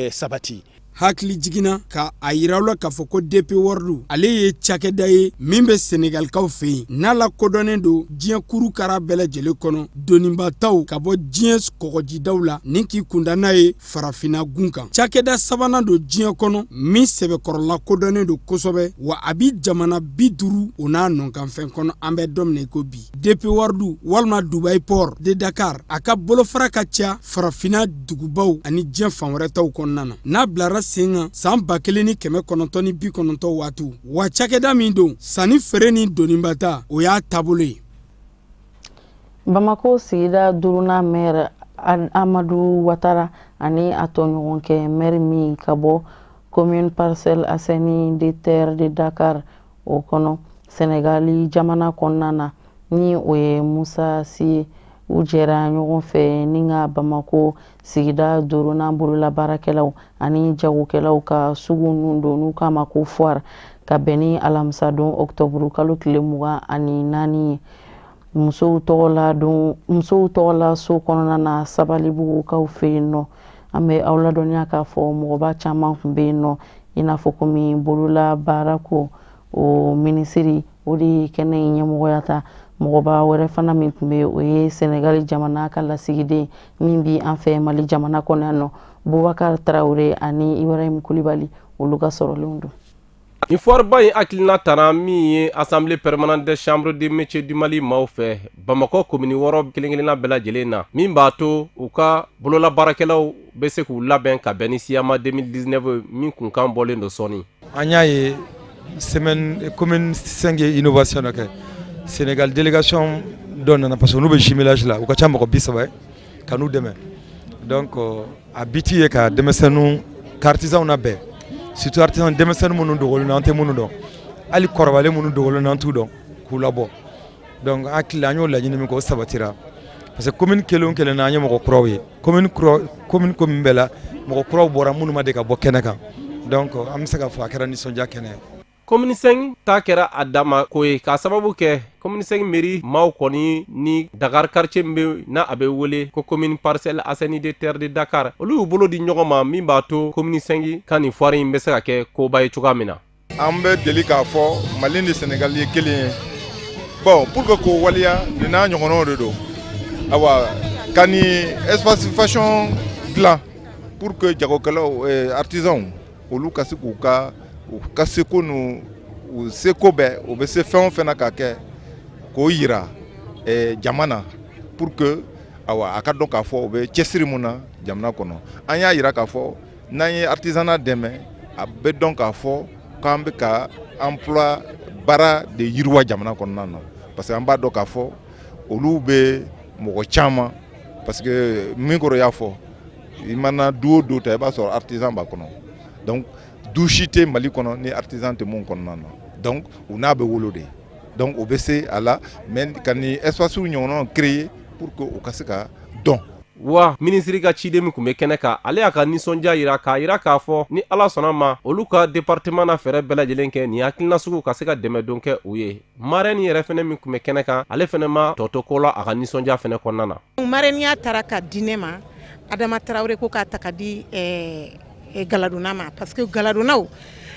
P: sabati.
M: Hakili jiginna ka a yira la k'a fɔ ko DP World, ale ye cakɛda ye min bɛ Senegalikaw fɛ yen, n'a lakodɔnnen don diɲɛ kuru kara bɛɛ lajɛlen kɔnɔ, donibataw ka bɔ diɲɛ kɔgɔjidaw la ni k'i kunda n'a ye farafinna gun kan. Cakɛda sabanan don diɲɛ kɔnɔ min sɛbɛkɔrɔla kodɔnnen don kosɛbɛ, wa a bi jamana 50 o n'a nɔkanfɛn kɔnɔ an bɛ don min na i ko bi. DP World walima Dubai Port de Dakar, a ka bolofara ka ca farafinna dugubaw ani diɲɛ fan wɛrɛ taw kɔnɔna na, n'a bilara sen kan san 1990 waatiw. Wa cakɛda min don, sanni feere ni donibata, o y'a taabolo ye.
A: Bamako sigida duurunan maire Amadu Watara ani a tɔɲɔgɔnkɛ maire min ka bɔ commune Parcelles Assainies de Terre de Dakar o kɔnɔ, Senegali jamana kɔnɔna na, ni o ye Musa Si ye, u jɛra ɲɔgɔn fɛ ni ka Bamako sigida duurunan bololabaarakɛlaw ani jagokɛlaw ka sugu nun don, n'u k'a ma ko foire, ka bɛn ni alamisadon ɔkutɔburu kalo tile 24 ye, musow tɔgɔla don, musow tɔgɔla so kɔnɔna na Sabalibugukaw fɛ yen nɔ. An bɛ aw ladɔnniya k'a fɔ mɔgɔba caman tun bɛ yen nɔ, i n'a fɔ komi bolola baarako o minisiri, o de ye kɛnɛ in ɲɛmɔgɔya ta. Mɔgɔba wɛrɛ fana min tun bɛ, o ye Senegali jamana ka lasigiden min bi an fɛ Mali jamana kɔnɔ yan nɔ, Bubakar Tarawele ani Ibrahim Kulibali, olu ka sɔrɔlenw don.
Q: Ni foireba in hakilina tara min ye Assemblée permanente des chambres de métiers du Mali maaw fɛ Bamakɔ komini 6 kelen-kelenna bɛɛ lajɛlen na, min b'a to u ka bololabaarakɛlaw bɛ se k'u labɛn ka bɛn ni SIAMA 2019 min kunkan bɔlen don sɔɔni.
R: An y'a ye semaine commune 5 ye innovation dɔ kɛ. Sénégal délégation dɔ nana, parce que n'u bɛ jumelage la, u ka ca mɔgɔ 30 ye, ka n'u dɛmɛ. Donc a but ye ka denmisɛnninw ka artisanw labɛn, surtout artisan denmisɛnnin minnu dogolen don, an tɛ minnu dɔn, hali kɔrɔbalen minnu dogolen don, an t'u dɔn, k'u labɔ. Donc hakili an y'o laɲini min kɛ, o sabatira. Parce que commune kelen o kelen na, an ye mɔgɔ kuraw ye. Commune kura, commune commune bɛɛ la, mɔgɔ kuraw bɔra minnu ma deli ka bɔ kɛnɛ kan. Donc an bɛ se k'a fɔ a kɛra nisɔndiya kɛnɛ ye.
Q: Commune 5 ta kɛra a dama ko ye, k'a sababu kɛ commune 5 mairie maaw kɔni ni Dakar quartier min bɛ n'a a bɛ wele ko commune Parcelles Assainies de terre de Dakar, olu y'u bolo di ɲɔgɔn ma, min b'a to commune 5 ka nin foire in bɛ se ka kɛ koba ye cogoya min na.
G: An bɛ deli k'a fɔ Mali ni Sénégal ye kelen ye. Bon, pour que k'o waleya, nin n'a ɲɔgɔnnaw de don. Awa, ka nin espace fashion dilan pour que jagokɛlaw, artisans, olu ka se k'u ka u ka seko n'u u seko bɛɛ, u bɛ se fɛn o fɛn na ka kɛ k'o yira jama na, pour que awa a ka dɔn k'a fɔ u bɛ cɛsiri mun na jamana kɔnɔ. An y'a yira k'a fɔ n'an ye artisanat dɛmɛ, a bɛ dɔn k'a fɔ k'an bɛ ka emploi baara de yiriwa jamana kɔnɔna na, parce que an b'a dɔn k'a fɔ olu bɛ mɔgɔ caman, parce que min kɔrɔ y'a fɔ, i mana du o du ta, i b'a sɔrɔ artisan b'a kɔnɔ. Donc du si tɛ Mali kɔnɔ ni artisan tɛ mun kɔnɔna na. Donc u n'a bɛ wolo de. Donc o bɛ se a la, mais ka nin espace ɲɔgɔnnaw créer pour que u ka se ka dɔn.
Q: Wa minisiri ka ciden min tun bɛ kɛnɛ kan, ale y'a ka nisɔndiya yira k'a yira k'a fɔ ni Ala sɔnna ma, olu ka département na fɛɛrɛ bɛɛ lajɛlen kɛ nin hakilina sugu ka se ka dɛmɛdon kɛ u ye. Marraine yɛrɛ fɛnɛ min tun bɛ kɛnɛ kan, ale fɛnɛ ma tɔ to ko la a ka nisɔndiya fɛnɛ kɔnɔna na.
F: Marraine taara ka di ne ma. Adama Tarawele ko k'a ta ka di galadonna ma, parce que galadonnaw,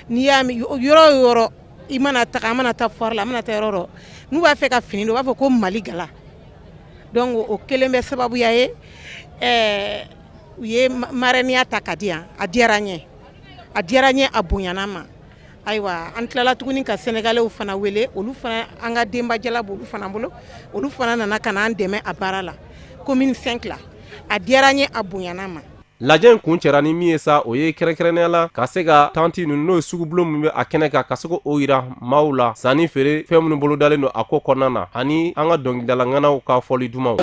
F: n'i y'a yɔrɔ o yɔrɔ i mana taga, an mana taa foire la, an mana taa yɔrɔ yɔrɔ, n'u b'a fɛ ka fini don, u b'a fɔ ko Mali gala. Donc o kelen bɛ sababuya ye u ye marraine ta ka di yan. A diyara n ye, a diyara n ye, a bonyana ma. Ayiwa, an tilala tuguni ka Sénégalais fana wele. Olu fana, an ka denbajala b'olu fana bolo, olu fana nana ka na an dɛmɛ a baara la commune 5 la. A diyara n ye, a bonyana ma.
Q: Lajɛ in kuncɛra ni min ye sa, o ye kɛrɛnkɛrɛnnenya la ka se ka tanti ninnu, n'o ye sugubulon min bɛ a kɛnɛ kan, ka se k'o yira maaw la, sanni feere fɛn minnu bolodalen don a ko kɔnɔna na, ani an ka dɔnkilidala ŋanaw ka fɔli dumanw.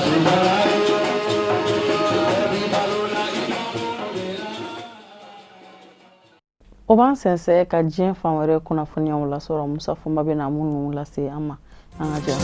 A: O b'an sɛnsɛn ka diɲɛ fan wɛrɛ kunnafoniyaw lasɔrɔ. Musa Fɔnba bɛ na minnu lase an ma, an ka jɛ.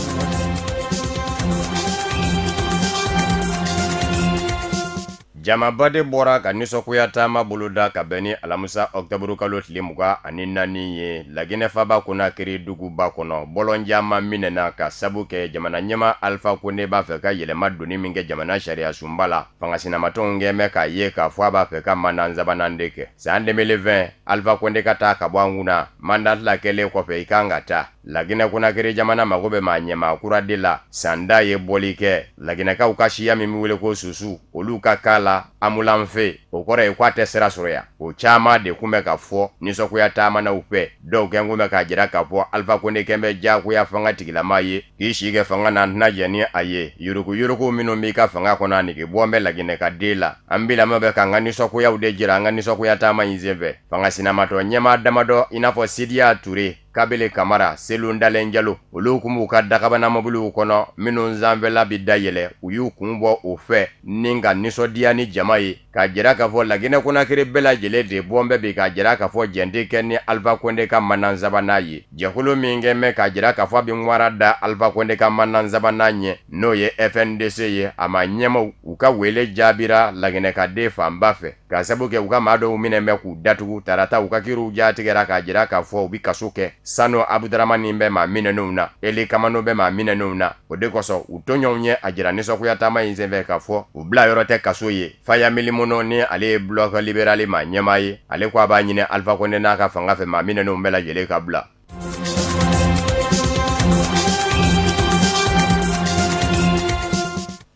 B: Jamaba de bɔra ka nisɔngoya taama boloda ka bɛn ni alamisa ɔkutɔburu kalo tile 24 ye Laginɛ faaba Konakiri duguba kɔnɔ. Bɔlɔn caman minɛna ka sabu kɛ jamana ɲɛmaa Alifa Konde b'a fɛ ka yɛlɛma donni min kɛ jamana sariya sunba la. Fanga sinamatɔnw kɛn bɛ k'a ye k'a fɔ a b'a fɛ ka mandat sabanan de kɛ. San 2020, Alifa Konde ka taa ka bɔ an kunna, mandat fila kɛlen kɔfɛ i kan ka taa. Laginɛ Konakiri jamana mago bɛ maa ɲɛmaa kura de la. Sanda ye bɔli kɛ Laginɛkaw ka siya min bɛ wele ko Susu, olu ka kan la Amulanfe, o kɔrɔ ye k'a tɛ sira sɔrɔ yan. O caman de kun bɛ ka fɔ nisɔngoya taamanaw fɛ. Dɔw kɛn kun bɛ k'a jira k'a fɔ Alifa Konde kɛn bɛ diyagoya fanga tigilama ye, k'i si kɛ fanga na, an tɛna jɛn ni a ye. Yuruguyurugu minnu b'i ka fanga kɔnɔ, a nege bɔ bɛ Laginɛ ka den la. An bilama bɛ k'an ka nisɔngoyaw de jira an ka nisɔngoya taama in senfɛ. Fanga sinamatɔ ɲɛmaa damadɔ i n'a fɔ Sidiya Ture, Kabele Kamara, Selu Ndalen Jalo, olu kun b'u ka dakabana mɔbiliw kɔnɔ minnu sanfɛla bɛ dayɛlɛ, u y'u kun bɔ o fɛ ni ka nisɔndiya ni jama ye, k'a jira k'a fɔ Laginɛ Konakiri bɛɛ lajɛlen de bɔn bɛ bi k'a jira k'a fɔ jɛn tɛ kɛ ni Alifa Konde ka mandat sabanan ye. Jɛkulu min kɛn bɛ k'a jira k'a fɔ a bɛ ŋwara da Alifa Konde ka mandat sabanan ɲɛ, n'o ye FNDC ye, a maa ɲɛmaaw, u ka wele jaabira Laginɛkaden fanba fɛ, k'a sabu kɛ u ka maa dɔw minɛ bɛ k'u datugu tarata. U ka kiriw jatigɛra k'a jira k'a fɔ u bɛ kaso kɛ. Sanu Abudaramani bɛ maa minɛnenw na, Eli Kamano bɛ maa minɛnenw na. O de kosɔn u tɔɲɔgɔnw ye a jira nisɔngoya taama in senfɛ k'a fɔ u bila yɔrɔ tɛ kaso ye. Faya Milimono, ni ale ye Bloc libéral maa ɲɛmaa ye, ale ko a b'a ɲini Alifa Konde n'a ka fanga fɛ, maa minɛnenw bɛɛ lajɛlen ka bila.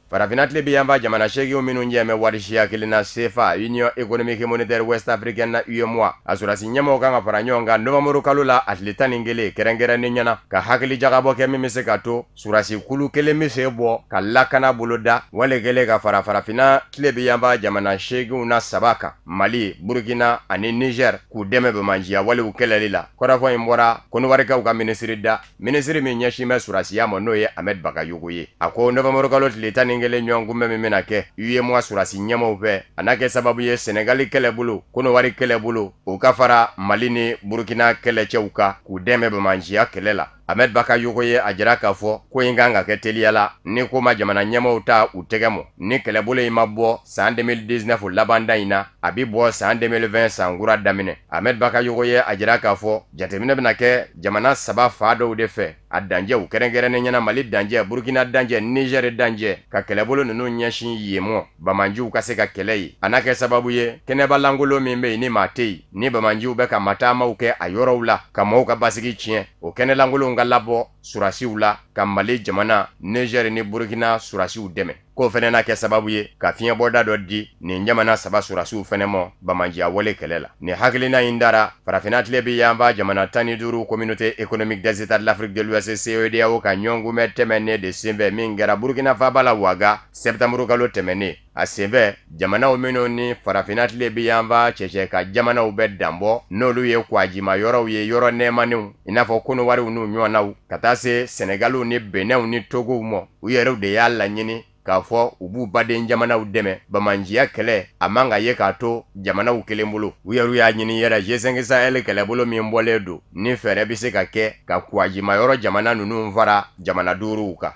B: Farafinna tilebinyanfan jamana seeginw minnu jɛ bɛ wari siya kelen na, CFA, Union économique et monétaire ouest africaine na UEMOA, a sɔrɔdasi ɲɛmaaw kan ka fara ɲɔgɔn kan novembre kalo la a tile 11, kɛrɛnkɛrɛnnenya na ka hakili jagabɔ kɛ min bɛ se ka to sɔrɔdasi kulu kelen bɛ se bɔ ka lakana boloda, wale kelen ka fara farafinna tilebinyanfan jamana seeginw na saba kan, Mali, Burukina ani Niger, k'u dɛmɛ banbaanciya walew kɛlɛli la. Kɔrɔfɔ in bɔra Kɔnɔwarikaw ka minisiri da, minisiri min ɲɛsin bɛ sɔrɔdasiya ma, n'o ye Ahmed Bagayogo ye. A ko novembre kalo tile 11 ɲɔgɔnkunbɛn min bɛna kɛ UEMOA sɔrɔdasi ɲɛmaaw fɛ, a n'a kɛ sababu ye Senegali kɛlɛbolo, Kɔnɔwari kɛlɛbolo, o ka fara Mali ni Burukina kɛlɛcɛw kan k'u dɛmɛ banbaanciya kɛlɛ la. Ahmed Bakayoko ye a jira k'a fɔ ko in kan ka kɛ teliya la ni ko ma jamana ɲɛmaaw ta u tɛgɛ mɔ ni kɛlɛbolo in ma bɔ san 2019 labanda in na, a bɛ bɔ san 2020 san kura daminɛ. Ahmed Bakayoko ye a jira k'a fɔ jateminɛ bɛna kɛ jamana saba fan dɔw de fɛ a dancɛw, kɛrɛnkɛrɛnnenya na Mali dancɛ, Burukina dancɛ, Nizɛri dancɛ, ka kɛlɛbolo ninnu ɲɛsin yen mɔ banbaanciw ka se ka kɛlɛ yen. A na kɛ sababu ye kɛnɛba lankolon min bɛ yen ni maa tɛ yen, ni banbaanciw bɛ ka mataamaw kɛ a yɔrɔw la ka mɔɔw ka basigi tiɲɛ, o kɛnɛ lankolonw ka labɔ surasiw la ka Mali jamana, Nizɛri ni Burukina surasiw dɛmɛ. K'o fɛnɛ na kɛ sababu ye ka fiɲɛbɔda dɔ di nin jamana saba surasiw fɛnɛ mɔ banbaanciya wale kɛlɛ la. Nin hakilina in dara farafinna tilebin yanfan jamana 15 Communauté économique des États de l'Afrique de l'Ouest CEDEAO ka ɲɔgɔnkunbɛn tɛmɛnen de senfɛ min kɛra Burukina faaba la Waga septembre kalo tɛmɛnen. A senfɛ jamanaw minnu ni farafinna tilebin yanfan cɛcɛ ka jamanaw bɛ danbɔ, n'olu ye kwajima yɔrɔw ye, yɔrɔ nɛɛmanenw i n'a fɔ Kɔnɔwariw n'u ɲɔgɔnnaw, ka taa se Sɛnɛgaliw ni Benɛnw ni Togow mɔ, u yɛrɛw de y'a laɲini k'a fɔ u b'u baden jamanaw dɛmɛ banbaanciya kɛlɛ a man ka ye k'a to jamanaw kelen bolo. U yɛrɛw y'a ɲini yɛrɛ G5 Sahel kɛlɛbolo min bɔlen don, ni fɛɛrɛ bɛ se ka kɛ ka kwajima yɔrɔ jamana ninnu fara jamana duuruw kan.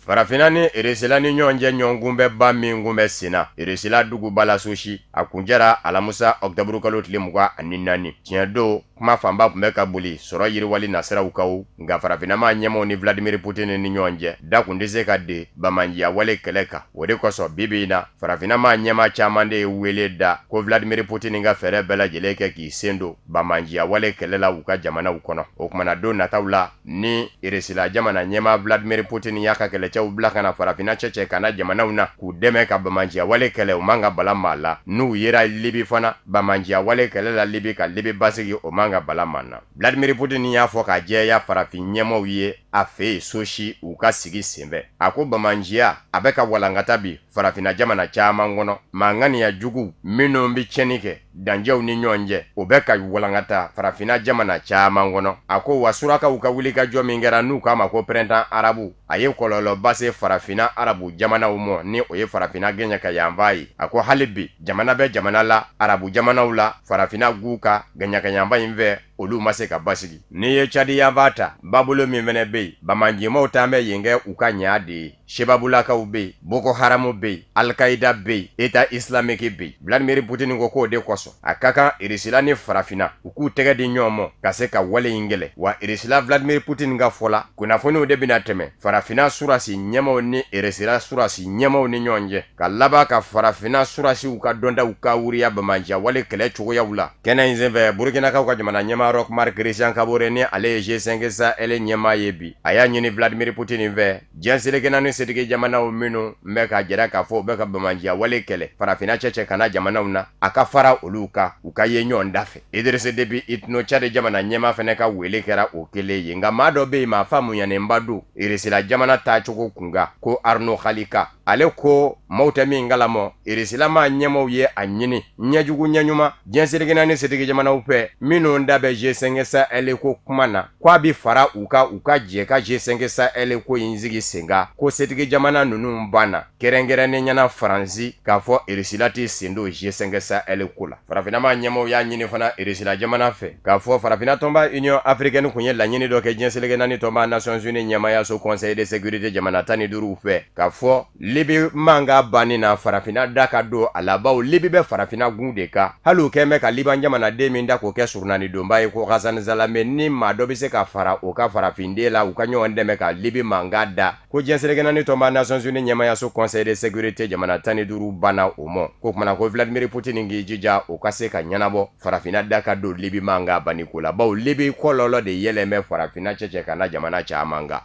B: Farafinna ni Irisila ni ɲɔgɔn cɛ ɲɔgɔnkunbɛnba min kun bɛ senna Irisila duguba la Sosi, a kuncɛra alamisa ɔkutɔburu kalo tile 24. Tiɲɛ don, kuma fanba tun bɛ ka boli sɔrɔ yiriwali nasiraw kan, nka farafinna maa ɲɛmaaw ni Vladimir Poutine ni ɲɔgɔn cɛ da kun tɛ se ka de banbaanciya wale kɛlɛ kan. O de kosɔn bi bi in na, farafinna maa ɲɛmaa caman de ye wele da ko Vladimir Poutine ka fɛɛrɛ bɛɛ lajɛlen kɛ k'i sen don banbaanciya wale kɛlɛ la u ka jamanaw kɔnɔ. O tuma na don nataw la, ni Irisila jamana ɲɛmaa Vladimir Poutine y'a ka kɛlɛcɛw bila ka na farafinna cɛcɛ ka na jamanaw na k'u dɛmɛ ka banbaanciya wale kɛlɛ, o man ka bala maa la. N'u yera Libi fana banbaanciya wale kɛlɛ la Libi ka Libi basigi, o man ka bala maa na. Vladimir Poutine y'a fɔ ka jɛya farafin ɲɛmaaw ye a fɛ yen Sosi u ka sigi senfɛ. A ko banbaanciya a bɛ ka walankata bi farafinna jamana caman kɔnɔ, maa ŋaniya jugu minnu bɛ tiɲɛni kɛ dancɛw ni ɲɔgɔn cɛ, o bɛ ka walankata farafinna jamana caman kɔnɔ. A ko wa surakaw ka wulikajɔ min kɛra n'u k'a ma ko printemps arabe, a ye kɔlɔlɔba se farafinna arabu jamanaw ma, ni o ye farafinna gɛɲɛka yanfan ye. A ko hali bi jamana bɛ jamana la arabu jamanaw la farafinna gun kan gɛɲɛka yanfan in fɛ, olu ma se ka basigi. N'i ye Cadi yanfan ta, babolo min fana bɛ yen, banbaancimaw taa bɛ yen kɛ u ka ɲa de ye. Sebabulakaw bɛ yen, Boko Haramu bɛ yen, Alikayida bɛ yen, État islamique bɛ yen. Vladimir Poutine ko k'o de kosɔn a ka kan Irisila ni farafinna u k'u tɛgɛ di ɲɔgɔn ma ka se ka wale in kɛlɛ. Wa Irisila Vladimir Poutine ka fɔ la, kunnafoniw de bɛna tɛmɛ farafinna surasi ɲɛmaaw ni Irisila surasi ɲɛmaaw ni ɲɔgɔn cɛ, ka laban ka farafinna surasiw ka dɔntaw ka wuriya banbaanciya wale kɛlɛ cogoyaw la. Kɛnɛ in senfɛ, Burkinakaw ka jamana ɲɛmaa Roch Marc Christian Kabore, ni ale ye G5 Sahel ɲɛmaa ye bi, a y'a ɲini Vladimir Poutine fɛ, diɲɛ seleke naani setigi jamanaw minnu bɛ k'a jira k'a fɔ u bɛ ka banbaanciya wale kɛlɛ farafinna cɛcɛ kana jamanaw na, a ka fara olu kan u ka ye ɲɔgɔn da fɛ. Idriss Déby Itno, Tchad jamana ɲɛmaa fana ka wele kɛra o kelen ye. Nka maa dɔ bɛ yen, maa faamuyanenba don Irisila jamana taacogo kunkan, ko Arno Khalika. Ale ko maaw tɛ min kalama, Irisila maa ɲɛmaaw ye a ɲini ɲɛjugu ɲɛɲuman diɲɛ seleke naani setigi jamanaw fɛ minnu da bɛ G5 Sahel ko kuma na, ko a bɛ fara u kan, u ka jɛ ka G5 Sahel ko in sigi sen kan, ko setigi jamana ninnu banna, kɛrɛnkɛrɛnnenya na Faransi, k'a fɔ Irisila tɛ sen don G5 Sahel ko la. Farafinna maa ɲɛmaaw y'a ɲini fana Irisila jamana fɛ k'a fɔ farafinna tɔnba Union africaine kun ye laɲini dɔ kɛ diɲɛ seleke naani tɔnba Nations Unies ɲɛmaayaso Conseil de sécurité jamana 15 fɛ, k'a fɔ Libi mankan banni na farafinna da ka don a la, bawo Libi bɛ farafinna gun de kan. Hali u kɛn bɛ ka Liban jamanaden min da k'o kɛ surunalidonba ye ko Ghassan Salame, ni maa dɔ bɛ se ka fara o ka farafinden la, u ka ɲɔgɔn dɛmɛ ka Libi mankan da, ko diɲɛ seleke naani tɔnba Nations Unies ɲɛmaayaso Conseil de sécurité jamana 15 banna o ma. K'o kumana ko Vladimir Poutine k'i jija o ka se ka ɲɛnabɔ farafinna da ka don Libi mankan banni ko la, bawo Libi kɔlɔlɔ de yɛlɛn bɛ farafinna cɛcɛ ka na jamana caman kan.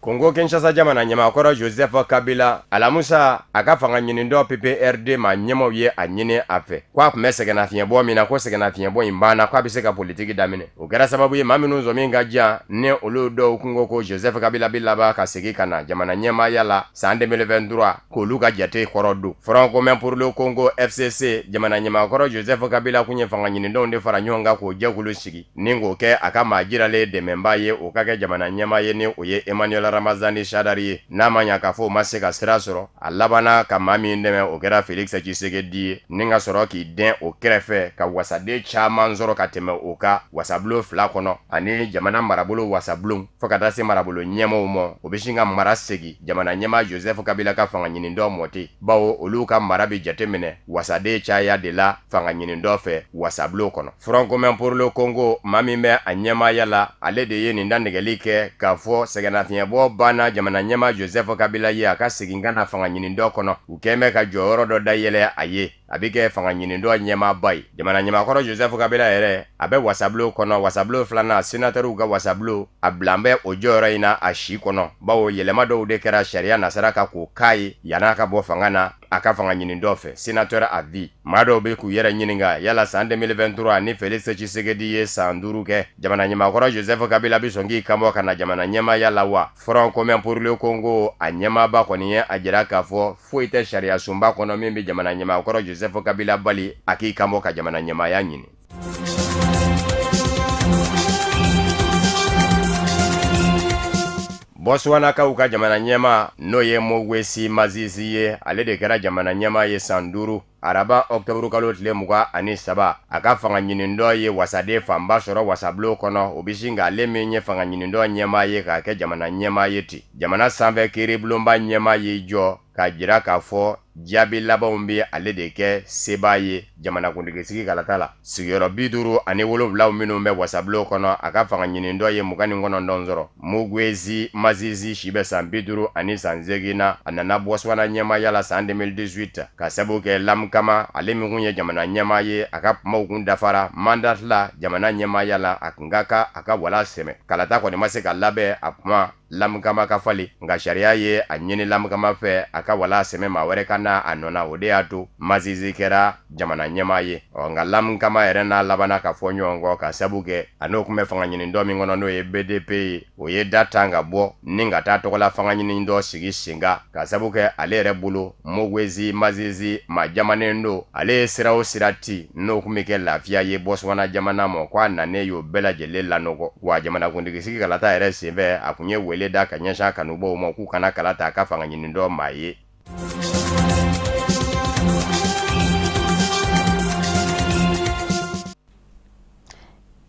B: Kongo Kinshasa jamana ɲɛmaakɔrɔ Joseph Kabila, alamusa a ka fanga ɲinitɔn PPRD maa ɲɛmaaw ye a ɲini a fɛ ko a tun bɛ sɛgɛnnafiɲɛbɔ min na, ko sɛgɛnnafiɲɛbɔ in banna, ko a bɛ se ka politiki daminɛ. O kɛra sababu ye maa minnu sɔmi ka jan ni olu dɔw kun ko ko Joseph Kabila bɛ laban ka segin ka na jamana ɲɛmaaya la san 2023, k'olu ka jate kɔrɔ don. Front commun pour le Congo FCC jamana ɲɛmaakɔrɔ Joseph Kabila kun ye fanga ɲinitɔnw de fara ɲɔgɔn kan k'o jɛkulu sigi ni k'o kɛ a ka maa jiralen dɛmɛbaa ye, o ka kɛ jamana ɲɛmaa ye, ni o ye Emmanuel Ramazani Shadari ye. N'a ma ɲa k'a fɔ o ma se ka sira sɔrɔ, a labanna ka maa min dɛmɛ o kɛra Felix Tshisekedi ye, ni ka sɔrɔ k'i dɛn o kɛrɛfɛ ka wasaden caman sɔrɔ ka tɛmɛ o kan wasabulon fila kɔnɔ ani jamana marabolo wasabulon fo ka taa se marabolo ɲɛmaaw ma. O bɛ sin ka mara segin jamana ɲɛmaa Joseph Kabila ka fanga ɲinindɔ mɔ ten, bawo olu ka mara bɛ jateminɛ wasaden caya de la fanga ɲinindɔ fɛ wasabulon kɔnɔ. Front commun pour le Congo, maa min bɛ a ɲɛmaaya la, ale de ye nin dantigɛli kɛ k'a fɔ sɛgɛnnafiɲɛbɔ banna jamana ɲɛmaa Joseph Kabila ye a ka segin ka na fanga ɲinindɔ kɔnɔ. U kɛn bɛ ka jɔyɔrɔ dɔ dayɛlɛ a ye, a bɛ kɛ fanga ɲinindɔ ɲɛmaaba ye. Jamana ɲɛmaakɔrɔ Joseph Kabila yɛrɛ, a bɛ wasabulon kɔnɔ, wasabulon filanan, senatɛriw ka wasabulon, a bilan bɛ o jɔyɔrɔ in na a si kɔnɔ, bawo yɛlɛma dɔw de kɛra sariya nasira kan k'o k'a ye yann'a ka bɔ fanga na a ka fanga ɲinindɔ fɛ, sénateur à vie. Maa dɔw bɛ k'u yɛrɛ ɲininka yala san 2023 ni Felix Tshisekedi ye san 5 kɛ, jamana ɲɛmaakɔrɔ Joseph Kabila bɛ sɔn k'i kanbɔ ka na jamana ɲɛmaaya la wa? Front commun pour le Congo a ɲɛmaaba kɔni ye a jira k'a fɔ foyi tɛ sariya sunba kɔnɔ min bɛ jamana ɲɛmaakɔrɔ Joseph Kabila bali a k'i kanbɔ ka jamana ɲɛmaaya ɲini. Botswanakaw ka jamana ɲɛmaa n'o ye Mokgweetsi Masisi ye, ale de kɛra jamana ɲɛmaa ye san 5 araba ɔkutɔburukalo tile 23. A ka fanga ɲinindɔ ye wasaden fanba sɔrɔ wasabulon kɔnɔ, o bɛ sin k'ale min ye fanga ɲinindɔ ɲɛmaa ye k'a kɛ jamana ɲɛmaa ye ten. Jamana sanfɛ kiiribulonba ɲɛmaa y'i jɔ k'a jira k'a fɔ jaabi labanw bɛ ale de kɛ sebaa ye jamanakuntigisigi kalata la. Sigiyɔrɔ 57 minnu bɛ wasabulon kɔnɔ, a ka fanga ɲinindɔ ye 29 sɔrɔ. Mokgweetsi Masisi si bɛ san 50 ani san 8 na. A nana Botswana ɲɛmaaya la san 2018 ka sabu kɛ Ian Khama, ale min kun ye jamana ɲɛmaa ye, a ka kumaw kun dafara mandat la jamana ɲɛmaaya la, a kun ka kan a ka wala sɛmɛ. Kalata kɔni ma se ka labɛn a kuma Ian Khama ka falen, nka sariya ye a ɲini Ian Khama fɛ a ka wala sɛmɛ maa wɛrɛ ka na a nɔ na. O de y'a to Masisi kɛra jamana ɲɛmaa ye. Ɔ nka Ian Khama yɛrɛ n'a labanna ka fɔ ɲɔgɔn kɔ ka sabu kɛ a n'o tun bɛ fanga ɲinindɔ min kɔnɔ n'o ye BDP ye, o ye da tan ka bɔ ni ka taa tɔgɔla fanga ɲinindɔ sigi sen kan ka sabu kɛ ale yɛrɛ bolo Mokgweetsi Masisi maa jamanen don. Ale ye sira o sira ti n'o tun bɛ kɛ lafiya ye Botswana jamana ma, ko a nanen y'o bɛɛ lajɛlen lanɔgɔ. Wa jamanakuntigisigi kalata yɛrɛ senfɛ, a tun ye wele da ka ɲɛsin a kanubaw ma k'u kana kala ta a ka fanga ɲinindɔ maa ye.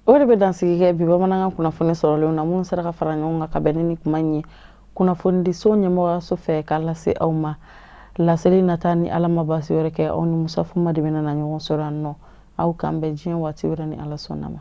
A: O de bɛ dansigi kɛ bi bamanankan kunnafoni sɔrɔlenw na minnu sera ka fara ɲɔgɔn kan ka bɛn ni nin kuma in ye kunnafonidiso ɲɛmɔgɔyaso fɛ k'a lase aw ma. Laseli nata ni Ala ma baasi wɛrɛ kɛ, aw ni Musa Fuma de bɛna na ɲɔgɔn sɔrɔ yan nɔ. Aw k'an bɛn diɲɛ waati wɛrɛ ni Ala sɔnna ma.